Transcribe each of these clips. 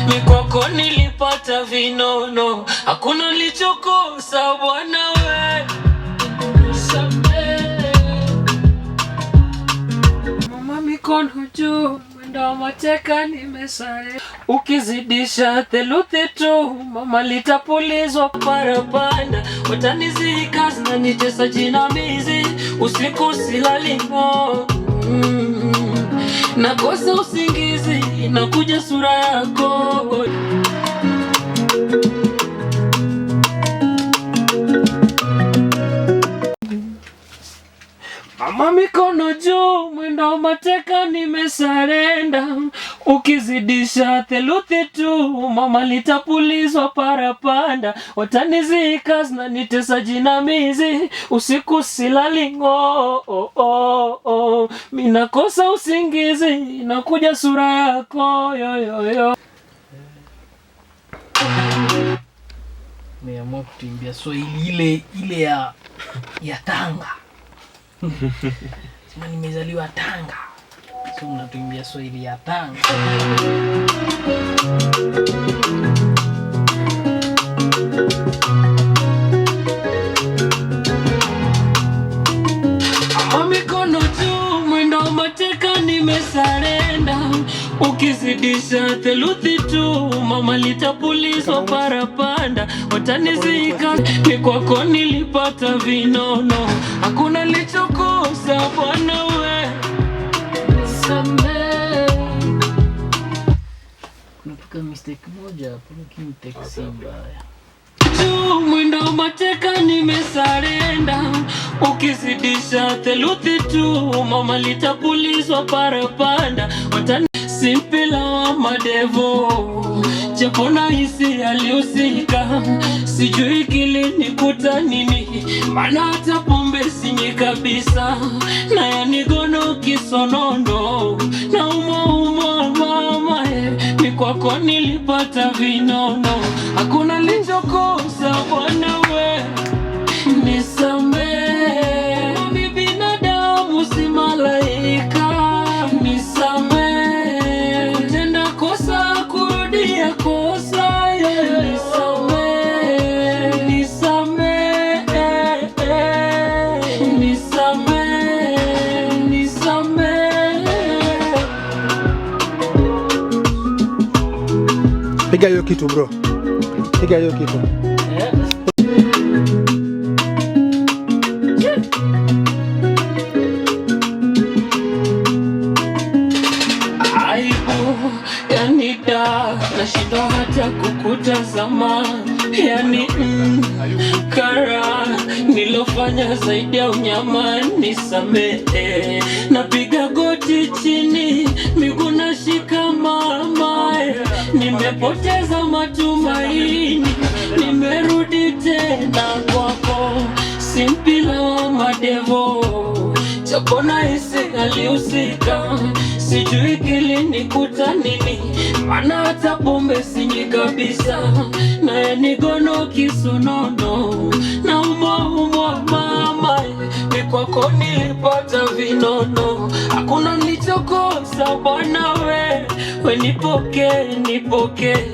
Mikwako nilipata vinono, hakuna lichokosa bwana we. Nisamehe. Mama mikono juu, mwendo wa mateka nimesare. Ukizidisha theluthi tu, mama litapulizwa parapanda. Watanizika zinanitesa jinamizi, usiku silali no. Nakosa usingizi, inakuja sura yako. Mama mikono juu, mwendo wa mateka nimesarenda. Ukizidisha theluthi tu, mama litapulizwa parapanda. Watanizika zinanitesa jinamizi, usiku silali ng'o. Oh, oh, oh. Minakosa usingizi, inakuja sura yako yoyoyo. Nimeamua kutuimbia Swahili ile ile ya Tanga. Sema nimezaliwa Tanga. So mnatuimbia Swahili ya Tanga. Ama mikono juu, mwendo wa mateka nimesarenda. Ukizidisha theluthi tu, mama litapulizwa parapanda. Watanizika, ni kwako nilipata vinono, hakuna lichokosa bwana we, nisamehe. Kunatoka mistake moja hapo lakini take si mbaya. Juu mwendo wa mateka nimesarenda, ukizidisha theluthi tu, mama litapulizwa parapanda. Watani simpila wa madevo, japo nahisi alihusika, sijui kilinikuta nini, maana hata pombe sinywi kabisa, na yanigono kisonono, na umo mama ni kwako nilipata vinono, hakuna lichokosa bwana we, nisamehe. Mimi binadamu si malaika, nisamehe. Kutenda kosa kurudia kosa, yeah. Nisamehe, nisamehe, nisamehe, nisamehe. Piga hiyo kitu bro, piga hiyo kitu. Aibu yani da nashindwa hata kukutazama yani kara nilofanya zaidi ya unyama, nisamehe. Napiga goti chini, miguu nashika mama, nimepoteza matumaini, nimerudi tena kwako, simpila wa madevo japo nahisi alihusika, sijui kilinikuta nini, maana hata pombe sinywi kabisa, naye nigono kisonono na umo mama, ni kwako nilipata vinono, hakuna nilichokosa bwana we, we nipokee, nipokee,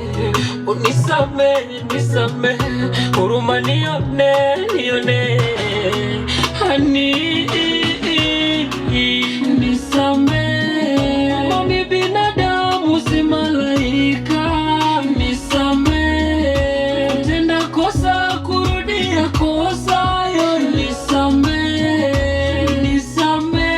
unisamehe, nisamehe, huruma nione, nione hani nisamehe, mimi binadamu si malaika, nisamehe, tenda kosa kurudia kosa, yo nisamehe, nisamehe.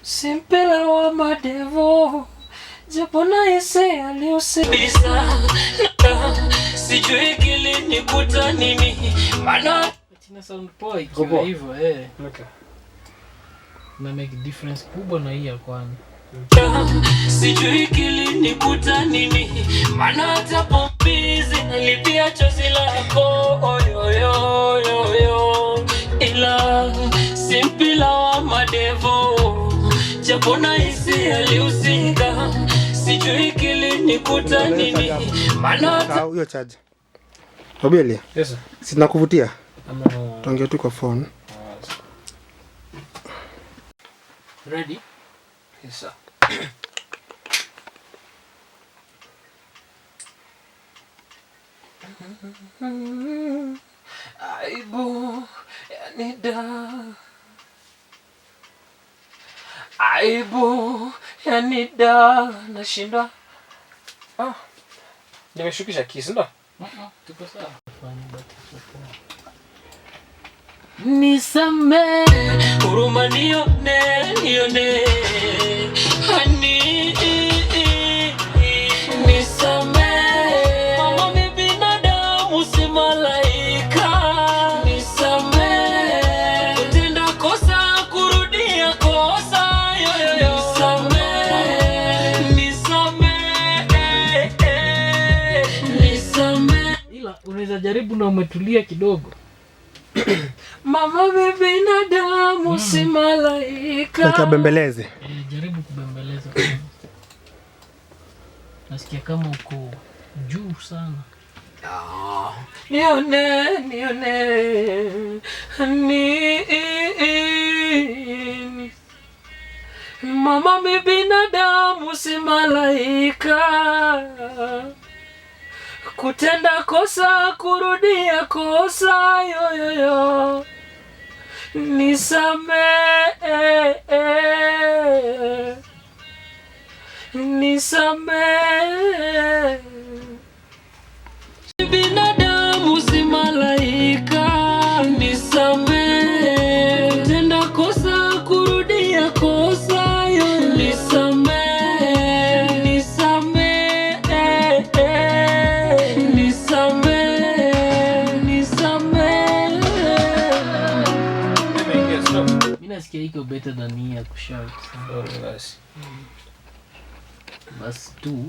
Simpila wa madevo japo nahisi alihusika, sijui kilinikuta nini, maana Tina sound poa Iko ikiwa poa. hivyo eh. Okay. Na make difference kubwa na hii ya kwanza. Sijui kilinikuta nini, maana hata pombizi nalipia chozi lako oyoyoyoyo, ila simpila wa madevo, japo nahisi alihusika, sijui kilinikuta nini, maana hata Hiyo charge. Obeli, Yes sir. si nakuvutia. Ama Tuongee tu kwa phone. Ready? Yes, sir. Aibu yanida, aibu yanida, nashindwa. Ah, nimeshukisha kisi ndo. Tuko sawa. Fanya but iko poa. Nisamee. Huruma nione, nione, hani nisamee. Mama mi binadamu si malaika, nisamee. Kutenda kosa kurudia kosa, yoyoyo. Nisamee, nisamee, nisamee. Ila unaweza jaribu na umetulia kidogo. Mama mi binadamu si malaika. Like abembeleze. Eh, jaribu kubembeleza. Nasikia kama uko juu sana. Nione, nione, ni mama mi binadamu si malaika, kutenda kosa kurudia kosa, yoyoyo, nisamee, nisamee. Binadamu si malaika, nisamee. Tenda kosa kurudia kosa, yo nisamee, nisamee, nisamee, nisamee. Mi nasikia iko better than hii ya kushout. Basi tu.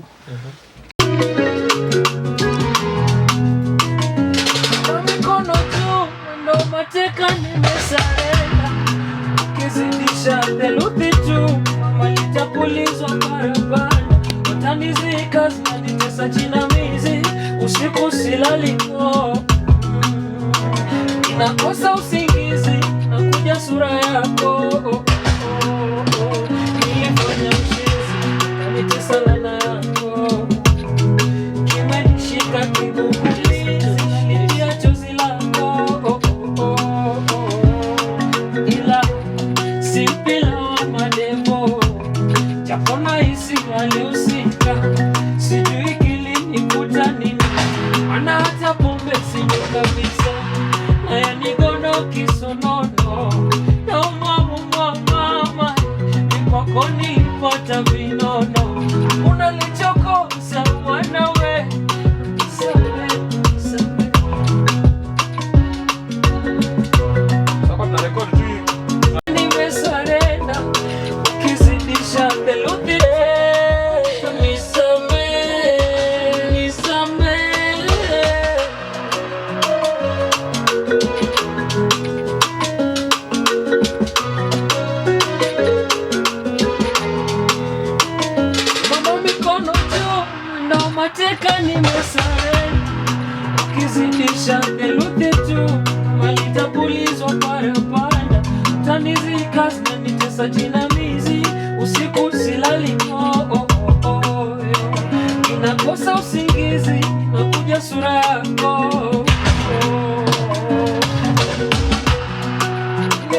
Kwa mikono tu ndo mateka nimesarenda, ukizidisha theluthi tu mama nitapulizwa barabara, utanizika zinanitesa jinamizi, usiku silali oh. Inakosa usingizi nakuja sura yako oh, oh, oh. Nilifanya ushenzi kanitesa lana yako kimenishika kigugumizi nalilia chozi lako oh, oh, oh, oh. Ila si mpila wa madevo japo nahisi alihusika, sijui kilinikuta nini, maana hata pombe sinywi kabisa, na yanigono kisonono naumwaumwa mama, ni kwako nilipata vinono, unalichokoza mwanawe, nisamehe, nisamehe. Nimesarenda, ukizidisha theluthi, nisamehe, nisamehe. Mama mikono juu, ndo mateka nimesarenda, ukizidisha theluthi tu malitapulizwa parapanda, tanizika zinanitesa jinamizi, usiku silali oh, oh, oh, oh, yo. Inakosa usingizi nakuja sura yako oh, oh.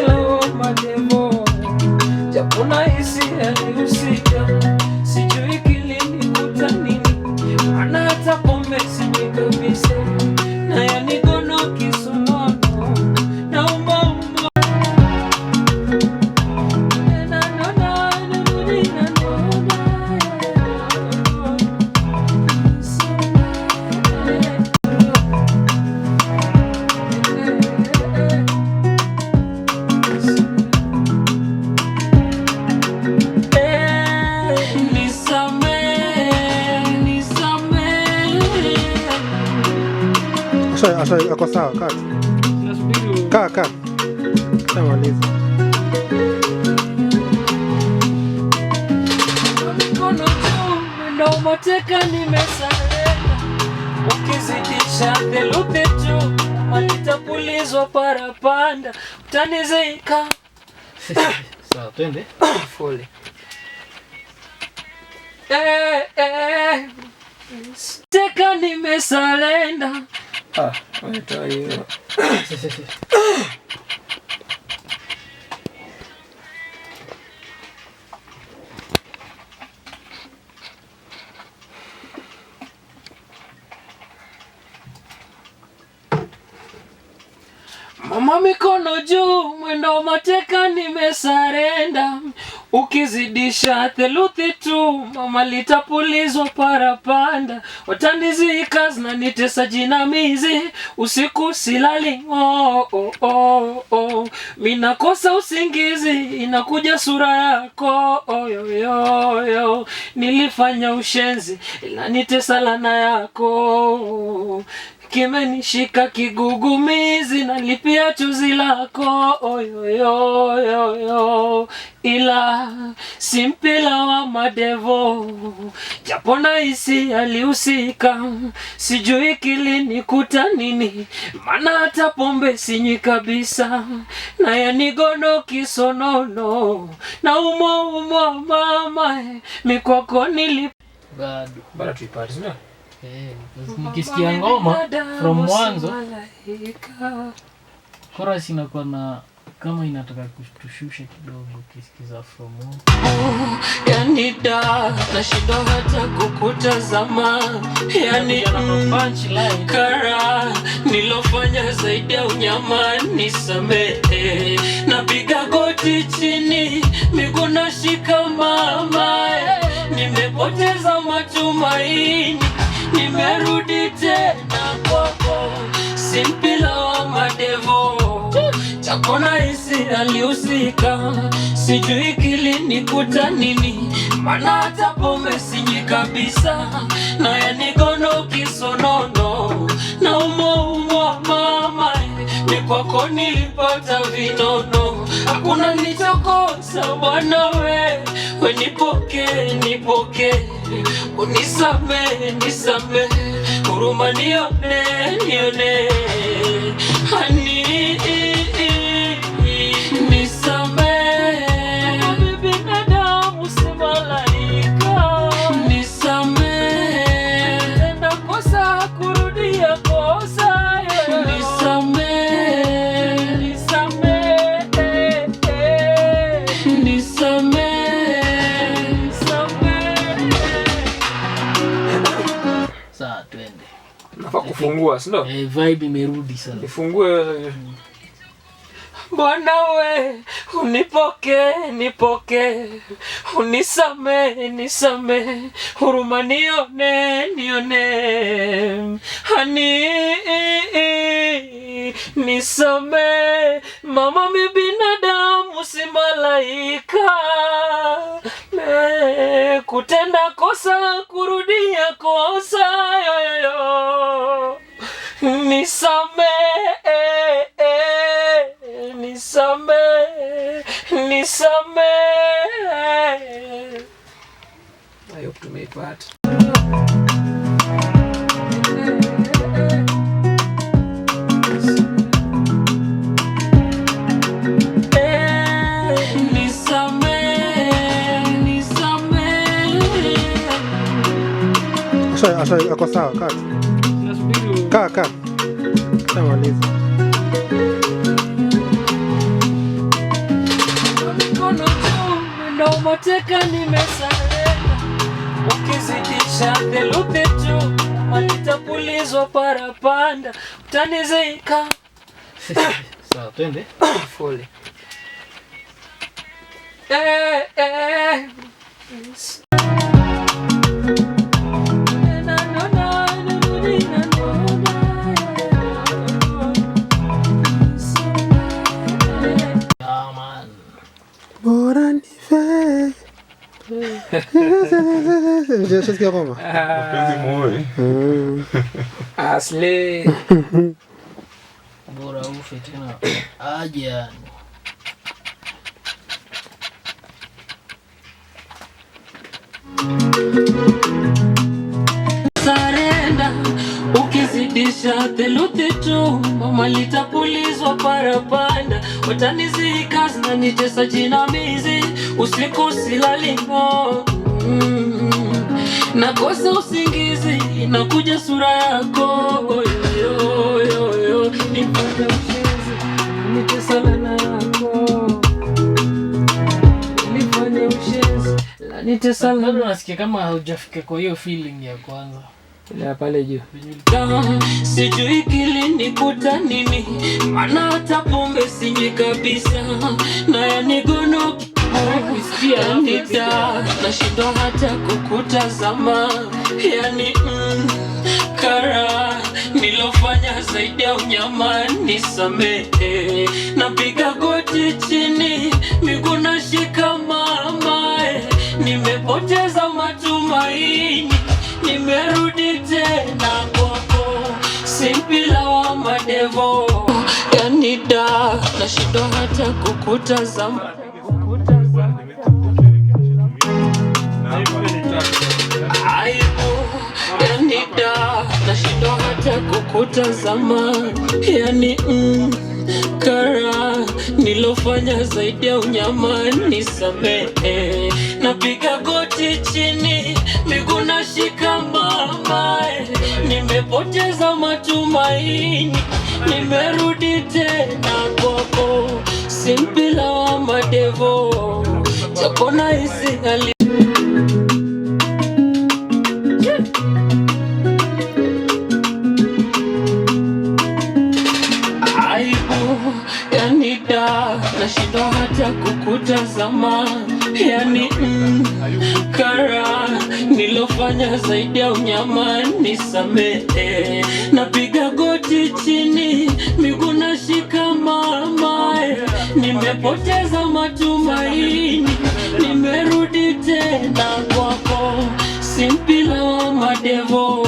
Yo, madevo japo nahisi alihusika, sijui kilinikuta nini, maana hata pombe sinywi kabisa, na yanigono kisonono naumba umba na na na na na na Nisamehe, nisamehe. Asha, asha, ako sawa, kaa. Kaa, kaa. Shamaliza. Mikono juu, ndo mateka nimesarenda, ukizidisha theluthi tu mama litapulizwa parapanda, utanizika. Sawa, twende. Fole. Eh, eh. Teka nimesalenda. Ah, wetoa hiyo. Mama mikono juu, mwendo mateka nimesarenda. Ukizidisha theluthi tu, mama litapulizwa parapanda. Watanizika zinanitesa jinamizi, usiku silali. Oh, oh, oh, oh. Minakosa usingizi, inakuja sura yako. Oh, yo, yo, yo. Nilifanya ushenzi, inanitesa lana yako kimenishika kigugumizi, nalipia chuzi lako oyoyoyoyo, ila si mpila wa madevo, japo nahisi alihusika, sijui kilinikuta nini, maana hata pombe sinywi kabisa, na yanigono kisonono na umwa umwa mama, mikwako nili Bado. Bado tuipate, si ndio? Eh, nikisikia ngoma from mwanzo chorus inakuwa na kama inataka kutushusha kidogo ukisikiza from mwanzo. Yani da nashindwa hata kukutazama, yani Punchline. kara nilofanya zaidi ya unyama, nisamehe. Napiga goti chini, miguu nashika mama, nimepoteza matumaini, nimerudi tena kwako, si mpila wa madevo chakona hisi alihusika, sijui kilinikuta nini, maana hata pombe sinywi kabisa, na yanigono kisonono na umo umwa mama, ni kwako nilipata vinono, hakuna nilichokosa bwana we, we nipoke nipoke, unisamehe nisamehe, huruma nione nione, hani nisamehe, binadamu si malaika, nisamehe, tenda kosa kurudia kosa, nisamehe, nisamehe, nisamehe, nisamehe. Sawa, twende. Nafaa kufungua, si ndio? Eh, vibe imerudi sasa. Nifungue. Bwana we, unipoke nipoke, unisame nisame, huruma nione nione, hani nisame, mama mi binadamu si malaika, me kutenda kosa kurudia kosa yoyoyo nisame nisame nisame. I hope tumeipata. Nisame nisame. Asha, asha, ako sawa, kaa. Nasubiri. Kaa, kaa. Shamaliza. Mikono juu, mwendo mateka nimesarenda, ukizidisha theluthi tu malitapulizwa parapanda, utanizika. Sawa, twende. Fole. Eh, eh. Na, na, na, na, na, na, na, na. Ah, man. Bora nife. Ushasikia ngoma? Mapenzi moyo. Mm. Asle. Bora ufe tena aje yani. Sarenda, ukizidisha Ukizidisha theluthi tu, mama litapulizwa parapanda. Watanizika zinanitesa jinamizi, usiku silali no. Nakosa usingizi, inakuja sura yako yo, yo, yo. Nipate ushenzi, nitesa lana yako. Nilifanya ushenzi, lanitesa Bado lana nasikia kama haujafika kwa hiyo feeling ya kwanza. Ile ya pale juu. Venye Sijui kilinikuta nini, maana hata pombe sinywi kabisa, na yanigono yanita nashindwa hata kukutazama, yani kara nilofanya zaidi ya unyama, nisamehe. Napiga goti chini, miguu nashika mama, nimepoteza matumaini, nimerudi tena kwako, si mpila wa madevo, yani da nashindwa hata kukutazama. Aibu, yani da nashindwa hata kukutazama, yani kara nilofanya zaidi ya unyama, nisamehe. Napiga goti chini, miguu nashika mama, nimepoteza matumaini, nimerudi tena kwako, si mpila wa madevo, japo nahisi hali aibu, yani da nashindwa hata kukutazama, yani kara nilofanya zaidi ya unyama, nisamehe. Napiga goti chini, miguu nashika mama, nimepoteza matumaini, nimerudi tena kwako, si mpila wa madevo,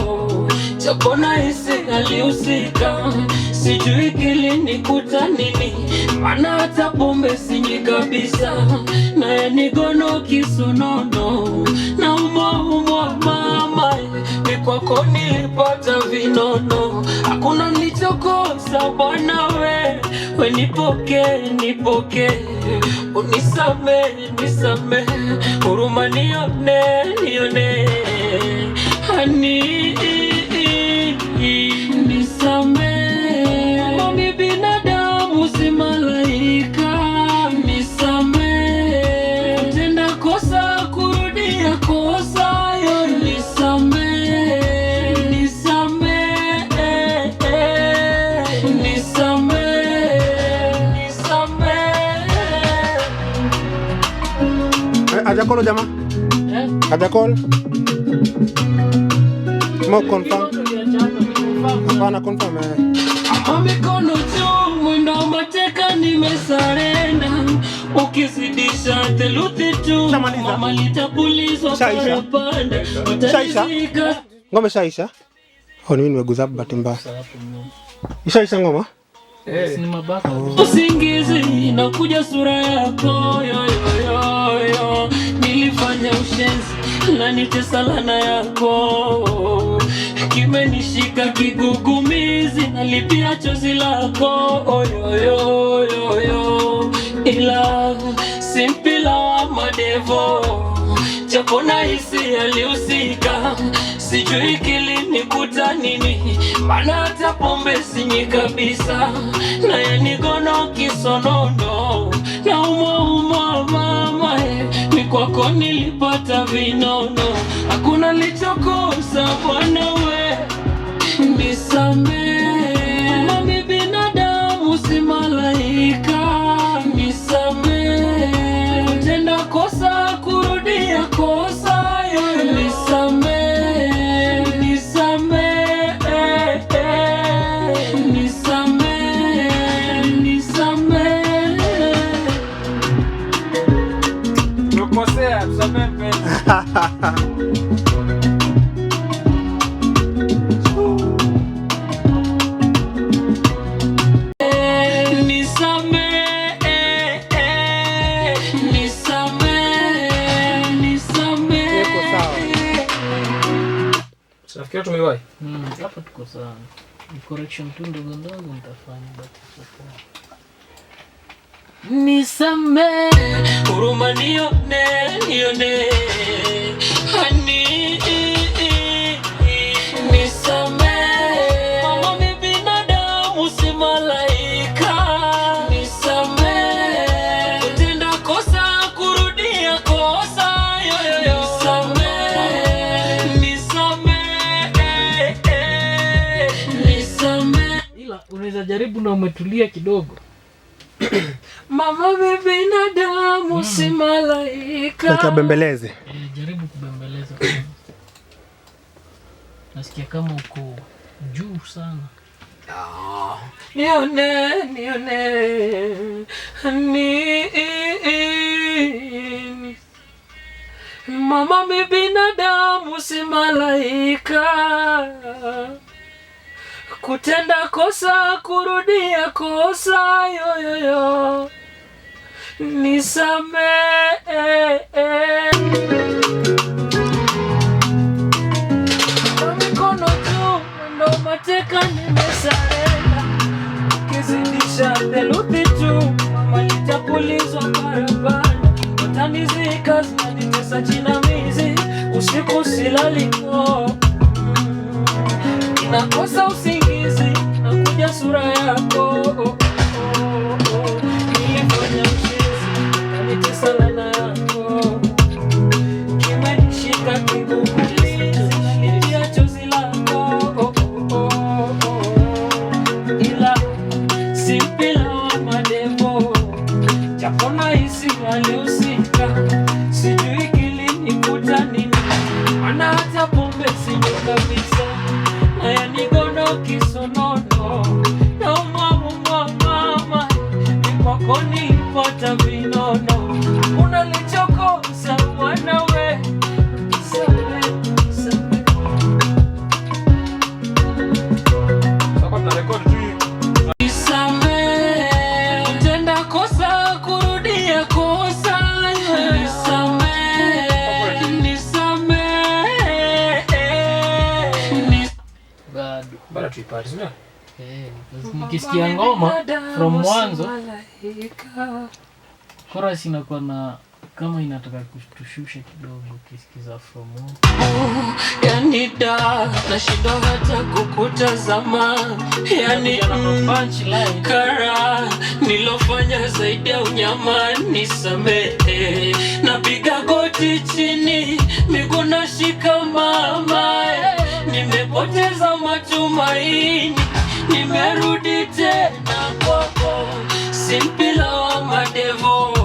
japo nahisi alihusika, sijui kilinikuta nini, maana hata pombe sinywi kabisa, naye nigono kisonono na umwa mama, ni kwako nilipata vinono, hakuna nilichokosa bwana we, we nipoke nipoke, unisame nisame, huruma nione nione, hani nisame, mami binadamu si malaika, nisame, tenda kosa kurudia kosa, yo nisame, nisame, nisame, nisame. Hajakolo jamaa? Eh? Hajakol? Mo confirm. Hapana confirm. Ama mikono juu, mwendo wa mateka, nimesarenda. Ukizidisha theluthi tu, Shamaliza. mama litapulizwa Shaisha. parapanda, Shaisha. watanizika Ngoma ishaisha? Oh, ni mimi nimeguza hapo bahati mbaya. Ishaisha ngoma? Ni mabaka. Usingizi inakuja sura yako yo, yo, yo, yo. Nilifanya ushenzi na nitesa lana yako, kimenishika kigugumizi, nalipia chozi lako yo, yo, yo, yo. Ila si mpila wa madevo, japo nahisi alihusika, sijui kilinikuta nini, maana hata pombe sinywi kabisa, na yanigono kisonono na umwa mama, ni kwako nilipata vinono, hakuna lichokosa bwana we, nisamee. Mami binadamu si malaika, nisamee. Tenda kosa kurudia kosa, yo nisamee, nisamee, nisamee, nisamee. Tumekosea, tusamehe mpenzi. Nisamee, nisamee, nisamee. Iko sawa. Nafikiri tumewahi. Hapo tuko sawa. Ni correction tu ndogo ndogo nitafanya, but iko poa. Nisamee. Huruma nione, nione. Hani, nisamee. Mama mi binadamu si malaika. Nisamee. Kutenda kosa, kurudia kosa. Yo, yo, yo. Nisamee. Nisamee. Nisamee. Ila unaweza jaribu na umetulia kidogo. Mama mi binadamu si malaika. Like abembeleze. Eh, jaribu kubembeleza kwanza. Nasikia kama uko juu sana. Nione, nione, ni mama mi binadamu si malaika. Kutenda kosa, kurudia kosa, yoyoyo, nisamee. Kwa mikono tu ndo mateka nimesarenda, ukizidisha theluthi tu mama nitapulizwa barabara, watanizika zinanitesa jinamizi, usiku silali oh. Nakosa usingizi, nakuja sura yako oh, oh, oh. Nilifanya ushenzi, kanitesa laana yako, kimenishika kigugumizi, nalilia chozi lako oh, oh, oh, oh. Ila si mpila wa madevo, japo nahisi alihusika, sijui kilinikuta nini, maana hata pombe sinywi kabisa, haya nigono kisonono, naumwa umwa mama, ni kwako nilipata vinono, unalichokosa mwanawe, nisamehe, nisamehe. Sasa tunarekodi tu hii. Nisamehe, kutenda kosa, kurudia kosa. Nisamehe, nisamehe, Bado. Bado tuipate, si ndio? Eh, nikisikia ngoma from mwanzo chorus inakuwa na kama inataka kutushusha kidogo ukisikiza from mwanzo. Yani da nashindwa hata kukutazama, yani Punchline. kara nilofanya zaidi ya unyama, nisamehe. Napiga goti chini, miguu nashika mama, nimepoteza matumaini, nimerudi tena kwako, si mpila wa madevo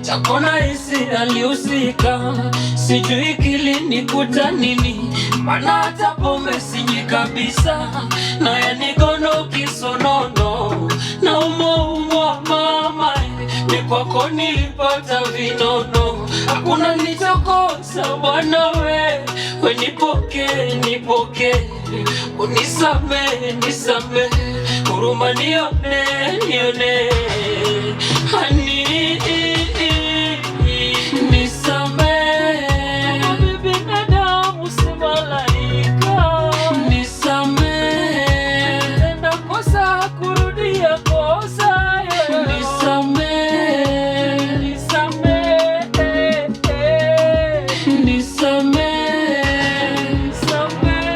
chakona hisi alihusika, sijui kilinikuta nini, maana hata pombe sinywi kabisa, na yanigono kisonono, na umwa umwa mama, ni kwako nilipata vinono, hakuna nilichokosa bwana we, we nipoke nipoke, unisamehe nisamehe, huruma nione nione, hani nisamehe, mimi binadamu si malaika, nisamehe, tenda kosa kurudia kosa, nisamehe, nisamehe, nisamehe, nisamehe.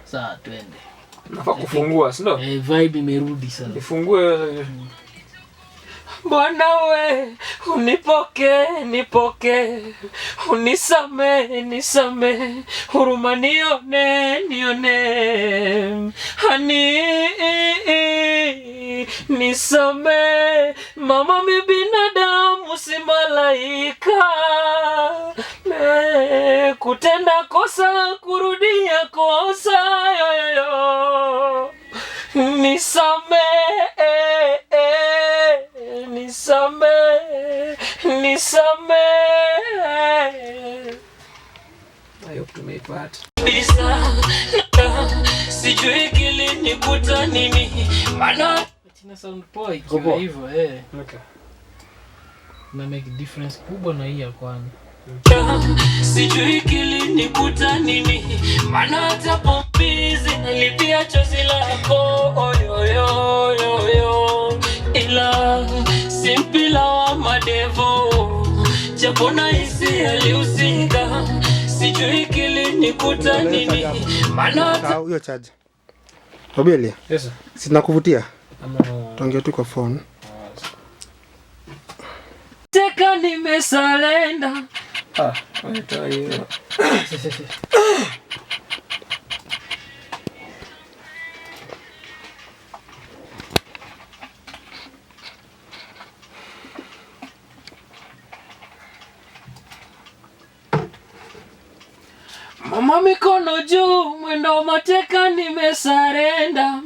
Sawa, twende. Nafaa kufungua, si ndio? Eh, vibe imerudi sasa. Nifungue. Bwana we, unipoke, nipoke, unisamehe, nisamehe, huruma nione, nione, hani nisamehe, mama mi binadamu si malaika, Me, kutenda kosa, kurudia kosa, yoyoyo. Nisamehe, nisamehe, nisamehe. I hope tumeipata. Kabisa, sijui kilinikuta nini, maana Tina sound poa Iko ikiwa poa. hivyo eh. Okay. Na make difference kubwa na hii ya kwanza. Sijui kilinikuta nini, maana hata pombizi nalipia chozi lako oyoyoyoyo, ila si mpila wa madevo, japo nahisi alihusika. Sijui kilinikuta nini, maana hata Sahau hiyo charge. Obelia, Yes sir. si nakuvutia? Ama Tuongee tu kwa phone. teka nimesalenda. Ah, waitoa hiyo. Mama mikono juu, mwendo wa mateka nimesarenda.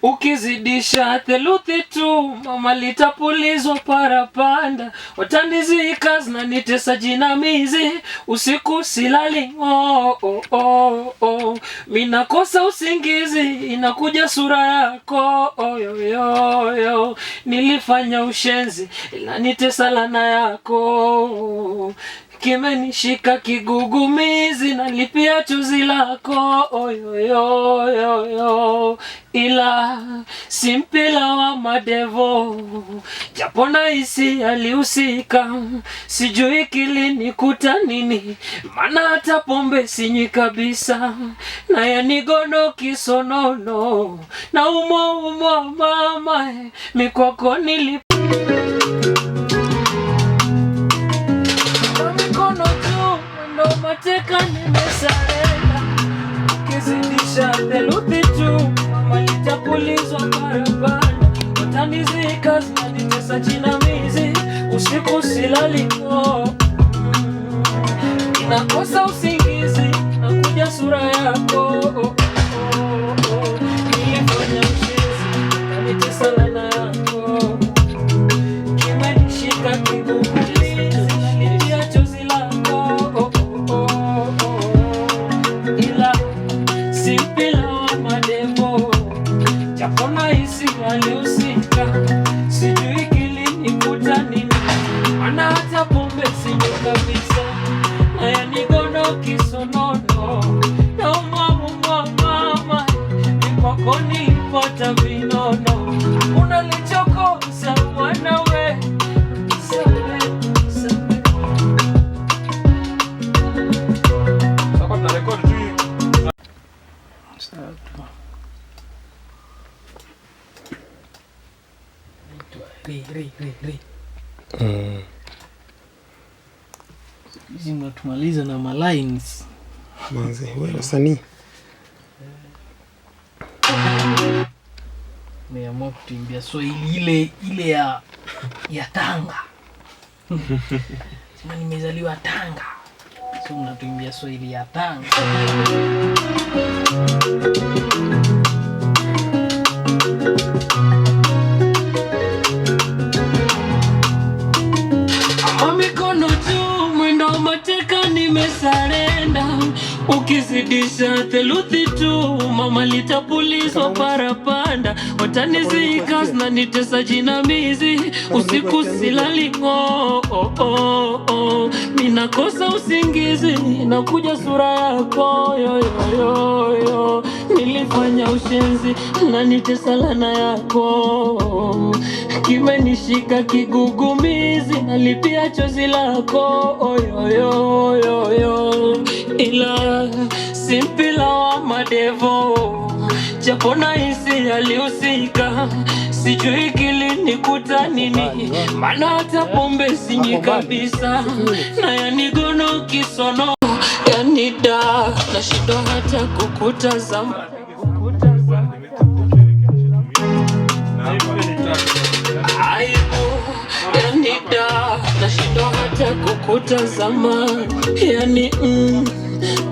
Ukizidisha theluthi tu, mama litapulizwa parapanda. Watanizika zinanitesa jinamizi, usiku silali. Oh, oh, oh, oh. Minakosa usingizi, inakuja sura yako. Oh, yo, yo, yo. Nilifanya ushenzi, inanitesa lana yako kimenishika kigugumizi, nalipia chuzi lako oyoyoyoyo, ila si mpila wa madevo, japo nahisi alihusika. Sijui kilinikuta nini, maana hata pombe sinywi kabisa, na yanigono kisonono na umwa umwa mama, mikwako nili mikono juu, mwendo mateka nimesarenda. Ukizidisha theluthi tu, mama litapulizwa barabara. Watanizika zinanitesa jinamizi, usiku silali. Oh, inakosa usingizi, nakuja sura yako. Oh, oh, oh. Nilifanya ushenzi, kanitesa lana yako kimenishika kigugumizi, nalipia chozi lako oh, oh, oh, oh. Ila si mpila wa madevo, japo nahisi alihusika. Sijui kilinikuta nini, maana hata pombe sinywi kabisa, na yanigono kisonono na umwa mama, ni kwako nilipata vinono, hakuna lichokosa mwanawe. Sabe, sabe. Sasa tuna record tu hii. Sawa tu. Inaitwa Re re re re. Hizi mnatumaliza na malines. Manze, wewe wasanii. Nimeamua kutuimbia Swahili ile ile ya Tanga. Sema nimezaliwa Tanga. So mnatuimbia Swahili ya Tanga. Ama mikono juu, mwendo wa mateka nimesarenda. Ukizidisha theluthi tu, mama litapulizwa parapanda. Watanizika zinanitesa jinamizi, usiku silali. Oh, oh, oh, oh. Minakosa usingizi, nakuja sura yako yo, yo, yo, yo. Nilifanya ushenzi na nitesa lana yako, kimenishika kigugumizi, nalipia chozi lako oyoyoyoyo, ila si mpila wa madevo, japo nahisi alihusika. Sijui kilinikuta nini, maana hata pombe sinywi kabisa, na yanigono kisono yani da nashindwa hata kukutazama. Aibu yani da nashindwa hata kukutazama yani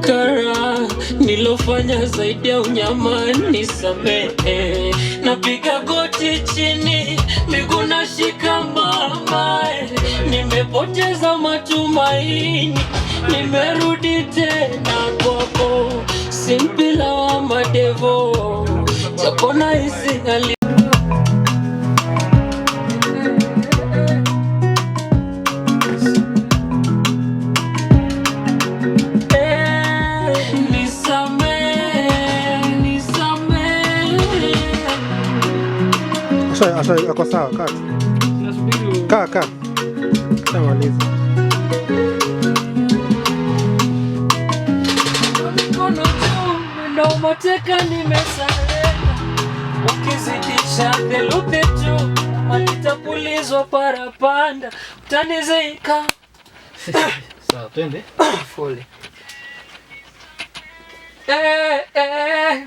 kara nilofanya zaidi ya unyama, nisamehe. Napiga goti chini, miguu nashika mama, nimepoteza matumaini, nimerudi tena kwako, si mpila wa madevo, japo nahisi ali Asha ako sawa, kaa. Nasubiri. Kaa kaa. Shamaliza. Mikono juu, mwendo mateka nimesarenda. Ukizidisha theluthi tu, malitapulizwa parapanda, utanizika. Sawa, twende. Pole. Eh, eh.